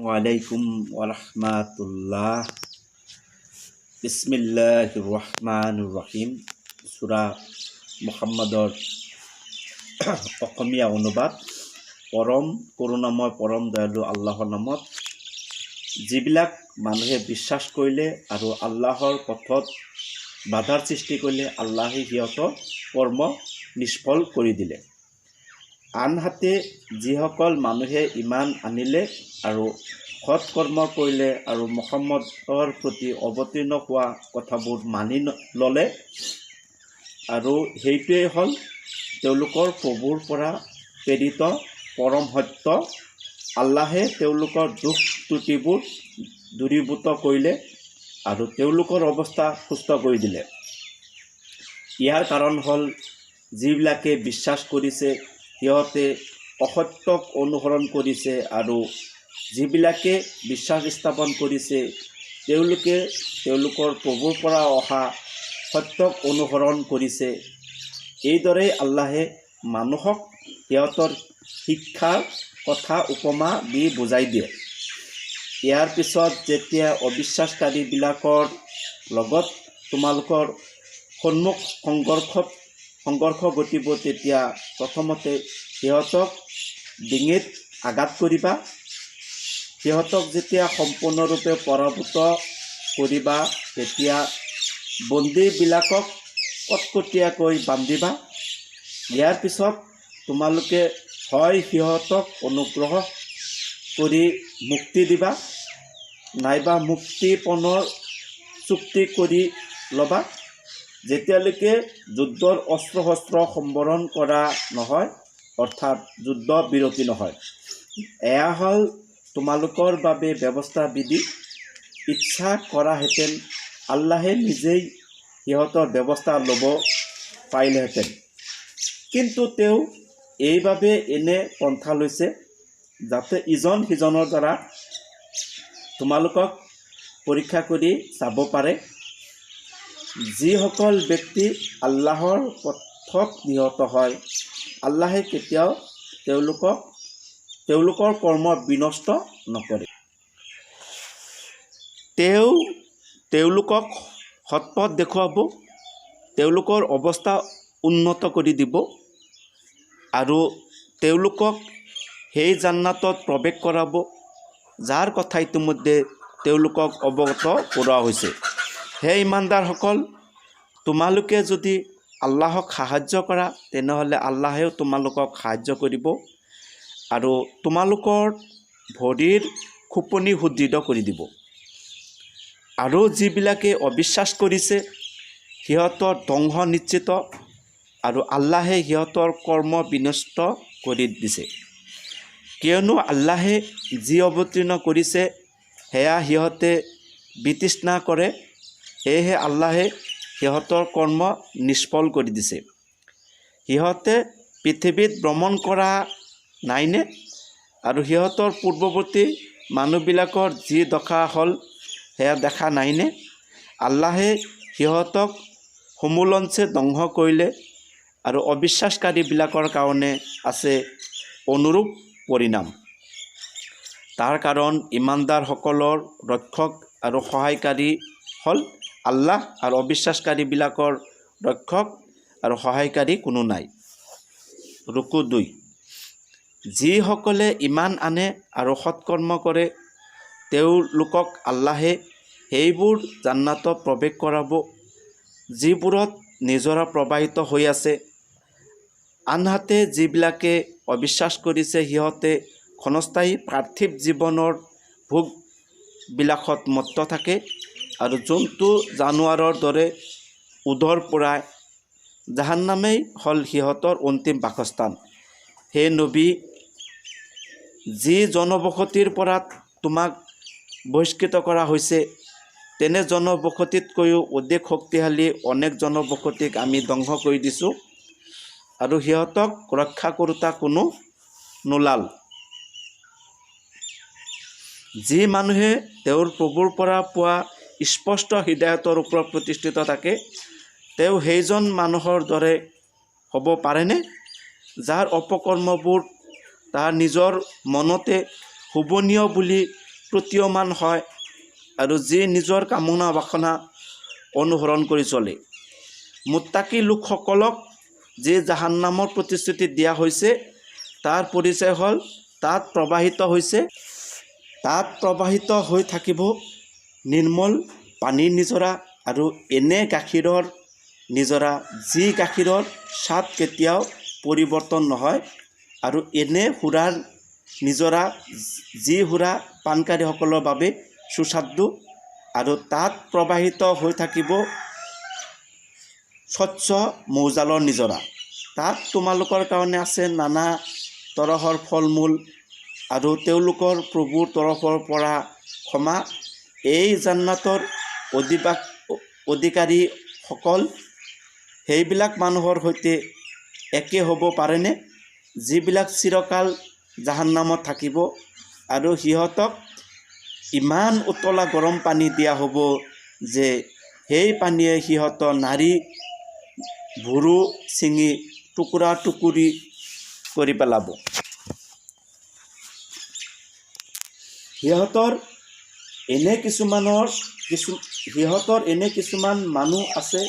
আলাইকুম ওৰহমাতুল্লাহ। বিসমিল্লাহ ৰহমান ৰহিম। ছুৰা মুহাম্মদৰ অসমীয়া অনুবাদ। পৰম কৰোণাময় পৰম দয়ালু আল্লাহৰ নামত। যিবিলাক মানুহে বিশ্বাস কৰিলে আৰু আল্লাহৰ পথত বাধাৰ সৃষ্টি কৰিলে, আল্লাহে সিহঁতৰ কৰ্ম নিষ্ফল কৰি দিলে। আনহাতে যিসকল মানুহে ঈমান আনিলে আৰু সৎ কৰ্ম কৰিলে আৰু মহম্মদৰ প্ৰতি অৱতীৰ্ণ হোৱা কথাবোৰ মানি ল'লে, আৰু সেইটোৱেই হ'ল তেওঁলোকৰ প্ৰভুৰ পৰা প্ৰেৰিত পৰম সত্য, আল্লাহে তেওঁলোকৰ দোষ ত্ৰুটিবোৰ দূৰীভূত কৰিলে আৰু তেওঁলোকৰ অৱস্থা সুস্থ কৰি দিলে। ইয়াৰ কাৰণ হ'ল, যিবিলাকে বিশ্বাস কৰিছে সিহঁতে অসত্যক অনুসৰণ কৰিছে, আৰু যিবিলাকে বিশ্বাস স্থাপন কৰিছে তেওঁলোকে তেওঁলোকৰ প্ৰভুৰ পৰা অহা সত্যক অনুসৰণ কৰিছে। এইদৰেই আল্লাহে মানুহক সিহঁতৰ শিক্ষাৰ কথা উপমা দি বুজাই দিয়ে। ইয়াৰ পিছত যেতিয়া অবিশ্বাসকাৰীবিলাকৰ লগত তোমালোকৰ সন্মুখ সংঘৰ্ষ ঘটিব, তেতিয়া প্ৰথমতে সিহঁতক ডিঙিত আঘাত কৰিবা। সিহঁতক যেতিয়া সম্পূৰ্ণৰূপে পৰাভূত কৰিবা, তেতিয়া বন্দীবিলাকক কটকটীয়াকৈ বান্ধিবা। ইয়াৰ পিছত তোমালোকে হয় সিহঁতক অনুগ্ৰহ কৰি মুক্তি দিবা, নাইবা মুক্তিপণৰ চুক্তি কৰি ল'বা, যেতিয়ালৈকে যুদ্ধৰ অস্ত্ৰ শস্ত্ৰ সম্বৰণ কৰা নহয়, অৰ্থাৎ যুদ্ধ বিৰতি নহয়। এয়া হ'ল তোমালোকৰ বাবে ব্যৱস্থা বিধি। ইচ্ছা কৰাহেঁতেন আল্লাহে নিজেই সিহঁতৰ ব্যৱস্থা ল'ব পাৰিলেহেঁতেন, কিন্তু তেওঁ এইবাবে এনে পন্থা লৈছে যাতে ইজন সিজনৰ দ্বাৰা তোমালোকক পৰীক্ষা কৰি চাব পাৰে। যিসকল ব্যক্তি আল্লাহৰ পথত নিহত হয়, আল্লাহে কেতিয়াও তেওঁলোকৰ কৰ্ম বিনষ্ট নকৰে। তেওঁ তেওঁলোকক সৎপথ দেখুৱাব, তেওঁলোকৰ অৱস্থা উন্নত কৰি দিব আৰু তেওঁলোকক সেই জান্নাতত প্ৰৱেশ কৰাব, যাৰ কথা ইতিমধ্যে তেওঁলোকক অৱগত কৰোৱা হৈছে। হে ইমানদাৰসকল, তোমালোকে যদি আল্লাহক সাহায্য কৰা, তেনেহ'লে আল্লাহেও তোমালোকক সাহায্য কৰিব আৰু তোমালোকৰ ভৰিৰ খোপনি সুদৃঢ় কৰি দিব। আৰু যিবিলাকে অবিশ্বাস কৰিছে, সিহঁতৰ ধ্বংস নিশ্চিত আৰু আল্লাহে সিহঁতৰ কৰ্ম বিনষ্ট কৰি দিছে, কিয়নো আল্লাহে যি অৱতীৰ্ণ কৰিছে সেয়া সিহঁতে বিতৃষ্ণা কৰে। সেয়েহে আল্লাহে সিহঁতৰ কৰ্ম নিষ্ফল কৰি দিছে। সিহঁতে পৃথিৱীত ভ্ৰমণ কৰা নাইনে? আৰু সিহঁতৰ পূৰ্বৱৰ্তী মানুহবিলাকৰ যি দশা হ'ল সেয়া দেখা নাইনে? আল্লাহে সিহঁতক সমূলঞ্চে ধ্বংস কৰিলে আৰু অবিশ্বাসকাৰীবিলাকৰ কাৰণে আছে অনুৰূপ পৰিণাম। তাৰ কাৰণ ইমানদাৰসকলৰ ৰক্ষক আৰু সহায়কাৰী হ'ল আল্লাহ, আৰু অবিশ্বাসকাৰীবিলাকৰ ৰক্ষক আৰু সহায়কাৰী কোনো নাই। ৰুকু 2। যিসকলে ঈমান আনে আৰু সৎকৰ্ম কৰে, তেওঁলোকক আল্লাহে সেইবোৰ জান্নাতত প্ৰৱেশ কৰাব যিবোৰত নিজৰা প্ৰবাহিত হৈ আছে। আনহাতে যিবিলাকে অবিশ্বাস কৰিছে, সিহঁতে ক্ষণস্থায়ী পাৰ্থিৱ জীৱনৰ ভোগ বিলাসত মত্ত থাকে আৰু জন্তু জানোৱাৰৰ দৰে উদৰ পূৰাই। জাহান্নামেই হ'ল সিহঁতৰ অন্তিম বাসস্থান। হে নবী, যি জনবসতিৰ পৰা তোমাক বহিষ্কৃত কৰা হৈছে, তেনে জনবসতিতকৈও অধিক শক্তিশালী অনেক জনবসতিক আমি ধ্বংস কৰি দিছোঁ আৰু সিহঁতক ৰক্ষা কৰোঁতা কোনো নোলাল। যি মানুহে তেওঁৰ প্ৰভুৰ পৰা পোৱা স্পষ্ট হিদায়তৰ ওপৰত প্ৰতিষ্ঠিত থাকে, তেওঁ সেইজন মানুহৰ দৰে হ'ব পাৰেনে যাৰ অপকৰ্মবোৰ তাৰ নিজৰ মনতে শোভনীয় বুলি প্ৰতীয়মান হয় আৰু যি নিজৰ কামনা বাসনা অনুসৰণ কৰি চলে। মুত্তাকি লোকসকলক যি জাহান্নামৰ প্ৰতিশ্ৰুতি দিয়া হৈছে, তাৰ পৰিচয় হ'ল তাত প্ৰবাহিত হৈ থাকিব নিৰ্মল পানীৰ নিজৰা আৰু এনে গাখীৰৰ নিজৰা, যি গাখীৰৰ স্বাদ কেতিয়াও পৰিৱৰ্তন নহয়, আৰু এনে সুৰাৰ নিজৰা, যি সুৰা পানকাৰীসকলৰ বাবে সুস্বাদু, আৰু তাত প্ৰবাহিত হৈ থাকিব স্বচ্ছ মৌজালৰ নিজৰা। তাত তোমালোকৰ কাৰণে আছে নানা তৰহৰ ফল মূল আৰু তেওঁলোকৰ প্ৰভুৰ তৰফৰ পৰা ক্ষমা। এই জান্নাতৰ অধিকাৰীসকল সেইবিলাক মানুহৰ সৈতে একে হ'ব পাৰেনে, যিবিলাক চিৰকাল জাহান্নামত থাকিব, আৰু সিহঁতক ইমান উতলা গৰম পানী দিয়া হ'ব যে সেই পানীয়ে সিহঁতৰ নাড়ী ভুৰু ছিঙি টুকুৰা টুকুৰি কৰি পেলাব। সিহঁতৰ এনে কিছুমান মানুহ আছে,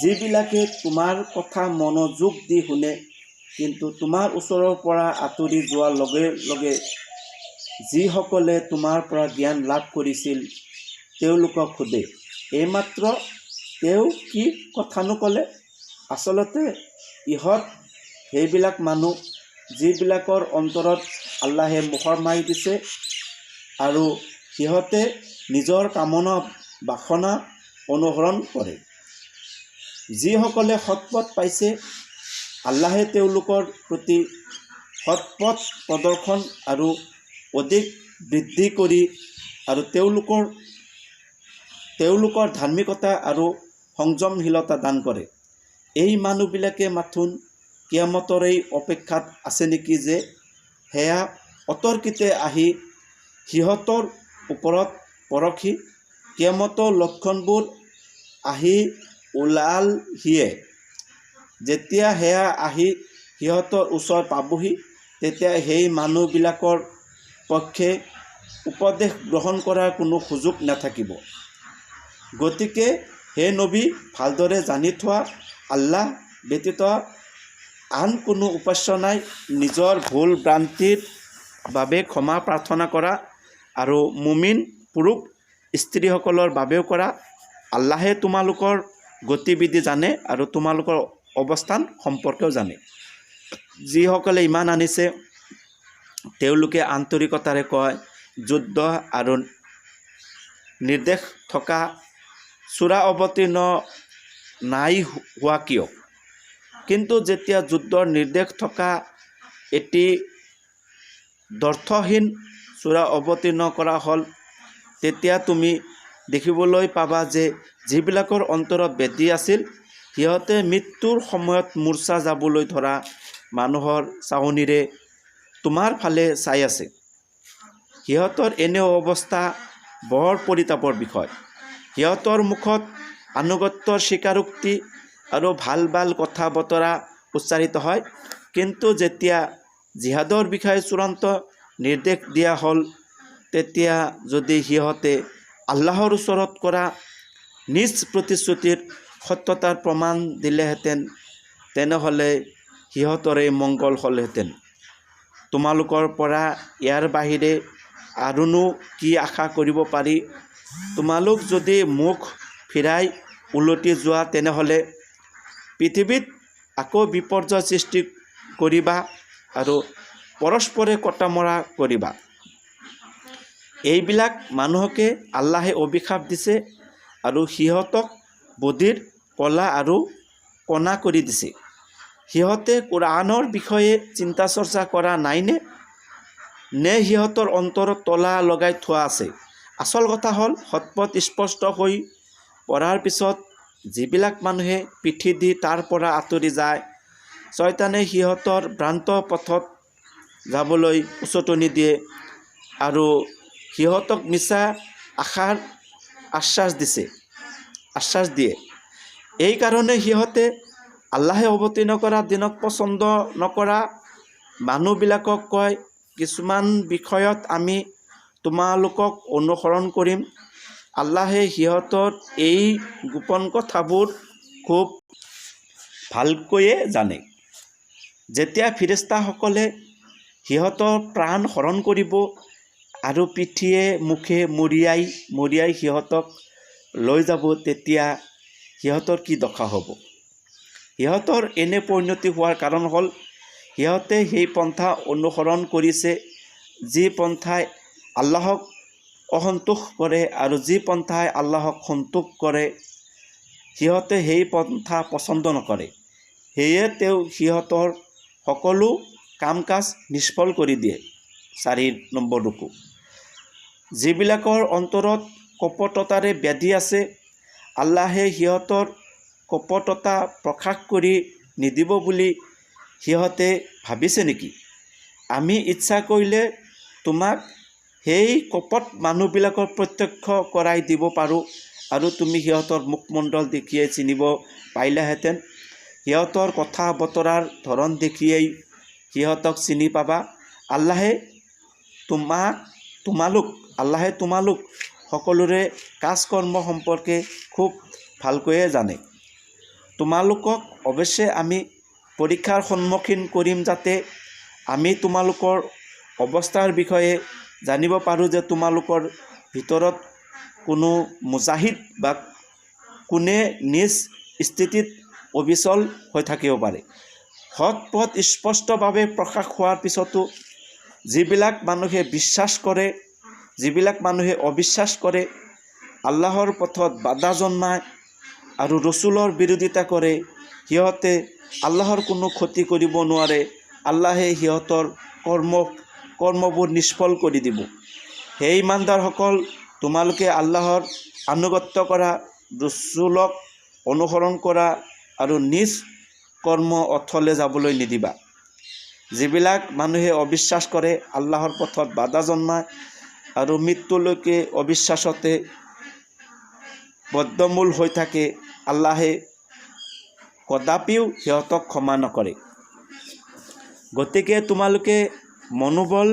যিবিলাকে তোমাৰ কথা মনোযোগ দি শুনে, কিন্তু তোমাৰ ওচৰৰ পৰা আঁতৰি যোৱাৰ লগে লগে যিসকলে তোমাৰ পৰা জ্ঞান লাভ কৰিছিল তেওঁলোকক সোধে, এইমাত্ৰ তেওঁ কি কথানো ক'লে? আচলতে ইহঁত সেইবিলাক মানুহ, যিবিলাকৰ অন্তৰত আল্লাহে মোহৰ মাৰি দিছে আৰু সিহঁতে নিজৰ কামনা বাসনা অনুসৰণ কৰে। যিসকলে সৎপথ পাইছে, আল্লাহে তেওঁলোকৰ প্ৰতি সৎপথ প্ৰদৰ্শন আৰু অধিক বৃদ্ধি কৰি আৰু তেওঁলোকৰ ধাৰ্মিকতা আৰু সংযমশীলতা দান কৰে। এই মানুহবিলাকে মাথোন কিয়ামতৰেই অপেক্ষাত আছে নেকি যে সেয়া অতৰ্কিতে আহি সিহঁতৰ ওপৰত পৰহি? কিয়ামতৰ লক্ষণবোৰ আহি ওলালহিয়ে। যেতিয়া সেয়া আহি সিহঁতৰ ওচৰ পাবহি, তেতিয়া সেই মানুহবিলাকৰ পক্ষে উপদেশ গ্ৰহণ কৰাৰ কোনো সুযোগ নাথাকিব। গতিকে হে নবী, ভালদৰে জানি থোৱা, আল্লাহ ব্যতীত আন কোনো উপাস্য নাই। নিজৰ ভুল ভ্ৰান্তিৰ বাবে ক্ষমা প্ৰাৰ্থনা কৰা আৰু মুমিন পুৰুষ স্ত্ৰীসকলৰ বাবেও কৰা। আল্লাহে তোমালোকৰ গতিবিধি জানে আৰু তোমালোকৰ অৱস্থান সম্পৰ্কেও জানে। যিসকলে ঈমান আনিছে, তেওঁলোকে আন্তৰিকতাৰে কয়, যুদ্ধ আৰু নিৰ্দেশ থকা ছূৰা অৱতীৰ্ণ নাই হোৱা কিয়? কিন্তু যেতিয়া যুদ্ধৰ নিৰ্দেশ থকা এটি দ্ব্যৰ্থহীন ছূৰা অৱতীৰ্ণ কৰা হ'ল, তেতিয়া তুমি দেখিবলৈ পাবা যে যিবিলাকৰ অন্তৰত ব্যাধি আছিল, সিহঁতে মৃত্যুৰ সময়ত মূৰ্ছা যাবলৈ ধৰা মানুহৰ চাৱনিৰে তোমাৰ ফালে চাই আছে। সিহঁতৰ এনে অৱস্থা বৰ পৰিতাপৰ বিষয়। সিহঁতৰ মুখত আনুগত্যৰ স্বীকাৰোক্তি আৰু ভাল ভাল কথা বতৰা উচ্চাৰিত হয়, কিন্তু যেতিয়া জিহাদৰ বিষয়ে চূড়ান্ত নিৰ্দেশ দিয়া হ'ল, তেতিয়া যদি সিহঁতে আল্লাহৰ ওচৰত কৰা নিজ প্ৰতিশ্ৰুতিৰ সত্যতাৰ প্ৰমাণ দিলেহেঁতেন, তেনেহ'লে সিহঁতৰে মংগল হ'লহেঁতেন। তোমালোকৰ পৰা ইয়াৰ বাহিৰে আৰুনো কি আশা কৰিব পাৰি? তোমালোক যদি মুখ ফিৰাই উলটি যোৱা, তেনেহ'লে পৃথিৱীত আকৌ বিপৰ্যয় সৃষ্টি কৰিবা আৰু পৰস্পৰে কটা-মৰা কৰিবা। এইবিলাক মানুহকে আল্লাহে অভিশাপ দিছে আৰু সিহঁতক বধিৰ, কলা আৰু কণা কৰি দিছে। সিহঁতে কোৰআনৰ বিষয়ে চিন্তা-চৰ্চা কৰা নাইনে? নে সিহঁতৰ অন্তৰত তলা লগাই থোৱা আছে? আচল কথা হ'ল, সৎপথ স্পষ্ট হৈ পৰাৰ পিছত যিবিলাক মানুহে পিঠি দি তাৰ পৰা আঁতৰি যায়, চয়তানে সিহঁতৰ ভ্ৰান্ত পথত যাবলৈ উচটনি দিয়ে আৰু সিহঁতক মিছা আশাৰ আশ্বাস দিয়ে। এই কাৰণে সিহঁতে আল্লাহে অৱতীৰ্ণ কৰা দ্বীনক পছন্দ নকৰা মানুহবিলাকক কয়, কিছুমান বিষয়ত আমি তোমালোকক অনুসৰণ কৰিম। আল্লাহে সিহঁতৰ এই গোপন কথাবোৰ খুব ভালকৈয়ে জানে। যেতিয়া ফিৰিস্তাসকলে সিহঁতৰ প্ৰাণ হৰণ কৰিব আৰু পিঠিয়ে মুখে মৰিয়াই মৰিয়াই সিহঁতক লৈ যাব, তেতিয়া সিহঁতৰ কি দশা হ'ব? সিহঁতৰ এনে পৰিণতি হোৱাৰ কাৰণ হ'ল সিহঁতে সেই পন্থা অনুসৰণ কৰিছে যি পন্থাই আল্লাহক অসন্তোষ কৰে, আৰু যি পন্থাই আল্লাহক সন্তোষ কৰে সিহঁতে সেই পন্থা পচন্দ নকৰে। সেয়ে তেওঁ সিহঁতৰ সকলো কাম কাজ নিষ্ফল কৰি দিয়ে। 4 নম্বৰ ৰুকু। যিবিলাকৰ অন্তৰত কপটতাৰে ব্যাধি আছে, আল্লাহে সিহঁতৰ কপটতা প্ৰকাশ কৰি নিদিব বুলি সিহঁতে ভাবিছে নেকি? আমি ইচ্ছা কৰিলে তোমাক সেই কপট মানুহবিলাকৰ প্ৰত্যক্ষ কৰাই দিব পাৰোঁ আৰু তুমি সিহঁতৰ মুখমণ্ডল দেখিয়েই চিনিব পাৰিলাহেঁতেন। সিহঁতৰ কথা বতৰাৰ ধৰণ দেখিয়েই সিহঁতক চিনি পাবা। আল্লাহে তোমালোক সকলোৰে কাজ কৰ্ম সম্পৰ্কে খুব ভালকৈয়ে জানে। তোমালোকক অৱশ্যে আমি পৰীক্ষাৰ সন্মুখীন কৰিম, যাতে আমি তোমালোকৰ অৱস্থাৰ বিষয়ে জানিব পাৰোঁ যে তোমালোকৰ ভিতৰত কোনো মুজাহিদ বা কোনে নিজ স্থিতিত অবিচল হৈ থাকিব পাৰে। সৎ পথ স্পষ্টভাৱে প্ৰকাশ হোৱাৰ পিছতো যিবিলাক মানুহে বিশ্বাস কৰে, যিবিলাক মানুহে অবিশ্বাস কৰে, আল্লাহৰ পথত বাধা জন্মায় আৰু ৰচুলৰ বিৰোধিতা কৰে, সিহঁতে আল্লাহৰ কোনো ক্ষতি কৰিব নোৱাৰে। আল্লাহে সিহঁতৰ কৰ্মবোৰ নিষ্ফল কৰি দিব। হে ইমানদাৰসকল, তোমালোকে আল্লাহৰ আনুগত্য কৰা, ৰচুলক অনুসৰণ কৰা আৰু নিজ কৰ্ম অথলে যাবলৈ নিদিবা। যিবিলাক মানুহে অবিশ্বাস কৰে, আল্লাহৰ পথত বাধা জন্মায় আৰু মৃত্যুলৈকে অবিশ্বাসতে বদ্ধমূল হৈ থাকে, আল্লাহে কদাপিও সিহঁতক ক্ষমা নকৰে। গতিকে তোমালোকে মনোবল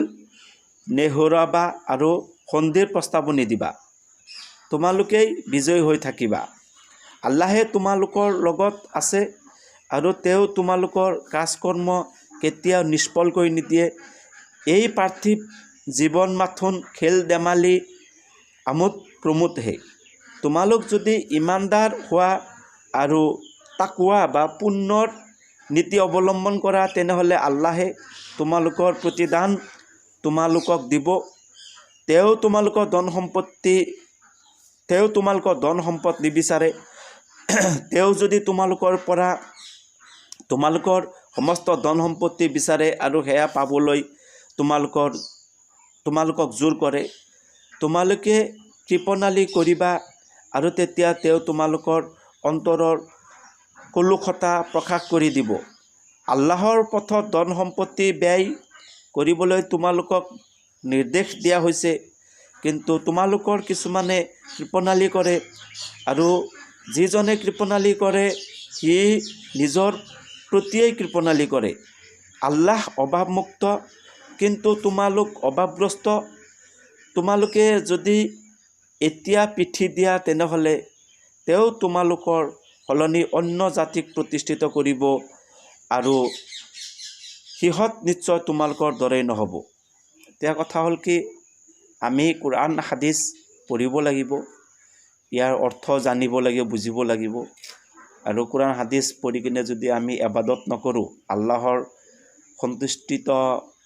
নেহেৰুৱাবা আৰু সন্ধিৰ প্ৰস্তাৱো নিদিবা। তোমালোকেই বিজয়ী হৈ থাকিবা। আল্লাহে তোমালোকৰ লগত আছে আৰু তেওঁ তোমালোকৰ কাজ কৰ্ম কেতিয়াও নিষ্ফল কৰি নিদিয়ে। এই পাৰ্থিৱ জীৱন মাথোন খেল ধেমালি, আমোদ প্ৰমোদহে। তোমালোক যদি ইমানদাৰ হোৱা আৰু তাকোৱা বা পুণ্যৰ নীতি অৱলম্বন কৰা, তেনেহ'লে আল্লাহে তোমালোকৰ প্ৰতিদান তোমালোকক দিব। তেওঁ তোমালোকৰ ধন সম্পদ নিবিচাৰে। তেওঁ যদি তোমালোকৰ পৰা তোমালোকৰ সমস্ত ধন সম্পত্তি বিচাৰে আৰু সেয়া পাবলৈ তোমালোকক জোৰ কৰে, তোমালোকে কৃপণালি কৰিবা আৰু তেতিয়া তেওঁ তোমালোকৰ অন্তৰৰ কলুষতা প্ৰকাশ কৰি দিব। আল্লাহৰ পথত ধন সম্পত্তি ব্যয় কৰিবলৈ তোমালোকক নিৰ্দেশ দিয়া হৈছে, কিন্তু তোমালোকৰ কিছুমানে কৃপণালি কৰে আৰু যিজনে কৃপণালি কৰে সি নিজৰ প্ৰতিয়েই কৃপণালি কৰে। আল্লাহ অভাৱমুক্ত, কিন্তু তোমালোক অভাৱগ্ৰস্ত। তোমালোকে যদি এতিয়া পিঠি দিয়া, তেনেহ'লে তেওঁ তোমালোকৰ সলনি অন্য জাতিক প্ৰতিষ্ঠিত কৰিব আৰু সিহঁত নিশ্চয় তোমালোকৰ দৰেই নহ'ব। এতিয়া কথা হ'ল কি, আমি কোৰআন হাদিছ পঢ়িব লাগিব, ইয়াৰ অৰ্থ জানিব লাগিব, বুজিব লাগিব। আৰু কোৰআন হাদিছ পঢ়ি কিনে যদি আমি এবাদত নকৰোঁ, আল্লাহৰ সন্তুষ্টিত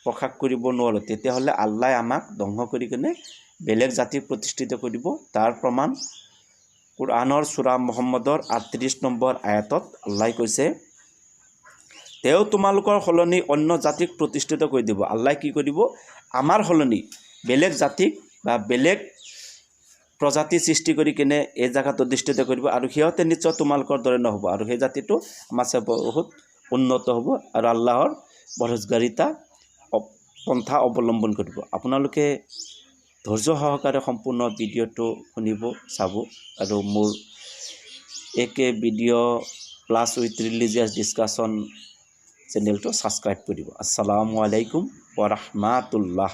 প্ৰকাশ কৰিব নোৱাৰোঁ, তেতিয়াহ'লে আল্লাহে আমাক ধ্বংস কৰি কিনে বেলেগ জাতিক প্ৰতিষ্ঠিত কৰিব। তাৰ প্ৰমাণ কোৰআনৰ চূৰা মহম্মদৰ 38 নম্বৰ আয়াতত আল্লাহে কৈছে, তেওঁ তোমালোকৰ সলনি অন্য জাতিক প্ৰতিষ্ঠিত কৰি দিব। আল্লাহে কি কৰিব? আমাৰ সলনি বেলেগ জাতিক বা বেলেগ প্ৰজাতি সৃষ্টি কৰি কিনে এই জেগাত অধিষ্ঠিত কৰিব আৰু সিহঁতে নিশ্চয় তোমালোকৰ দৰে নহ'ব আৰু সেই জাতিটো আমাৰ বহুত উন্নত হ'ব আৰু আল্লাহৰ পৰহেজগাৰিতা পন্থা অৱলম্বন কৰিব। আপোনালোকে ধৈৰ্য সহকাৰে সম্পূৰ্ণ ভিডিঅ'টো শুনিব, চাব আৰু মোৰ AK Video Plus with Religious Discussion চেনেলটো ছাবস্ক্ৰাইব কৰিব। আসসালামু আলাইকুম ওৰহমাতুল্লাহ।